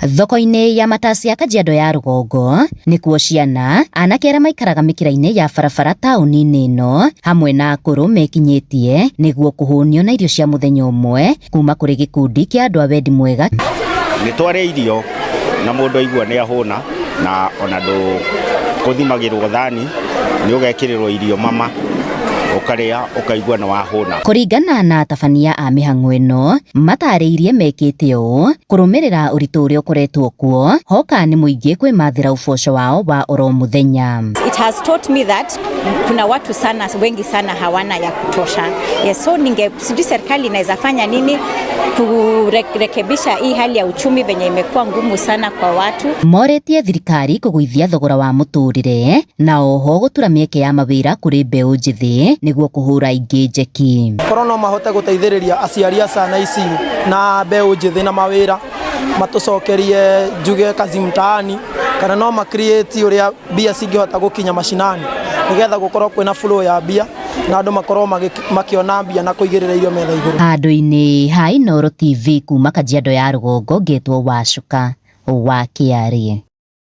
Thoko-inĩ ya Matacia Kajiado ya rũgongo nĩkuo ciana, anake arĩa maikaraga mĩkĩra-inĩ ya barabara taũni-inĩ ĩno hamwe na akũrũ mekinyĩtie nĩguo kũhũnio na irio cia mũthenya ũmwe kuma kũrĩ gĩkundi kĩa andũ a wendi mwega. Nĩ twarĩa irio na mũndũ aigua nĩ ahũna na ona ndũkũthimagĩrwo thani, nĩ ũgekĩrĩrwo irio mama ũkarĩa ũkaigua nĩ wahũna. Kũringana na atabania a mĩhang'o ĩno, matarĩirie mekĩte ũũ kũrũmĩrĩra ũritũ ũrĩa ũkoretwo kuo hoka nĩ mũingĩ kwĩmathĩra ũboco wao wa oro mũthenya. It has taught me that kuna watu sana wengi sana hawana ya kutosha. Yes, so ninge sijui serikali inaweza fanya nini kurekebisha hii hali ya uchumi venye imekuwa ngumu sana kwa watu. Morĩtie thirikari kũgũithia thogora wa mũtũrĩre na oho gũtura mĩeke ya mawĩra kũrĩ mbeũ njĩthĩ nĩguo kũhũra ingĩ njeki. Korwo no mahote gũteithĩrĩria aciari a ciana ici na mbeũ njĩthĩ na mawĩra, matũcokerie njuge kazi mtaani, kana no ma create ũrĩa mbia cingĩhota gũkinya mashinani nĩgetha gũkorwo kwĩna flow ya mbia na andũ makorwo makĩona mbia na kũigĩrĩra irio metha igũrũ. Handũ-inĩ ha Inooro TV kuma Kajiado ya rũgongo ngetwo Wacuka wa Kĩarĩ.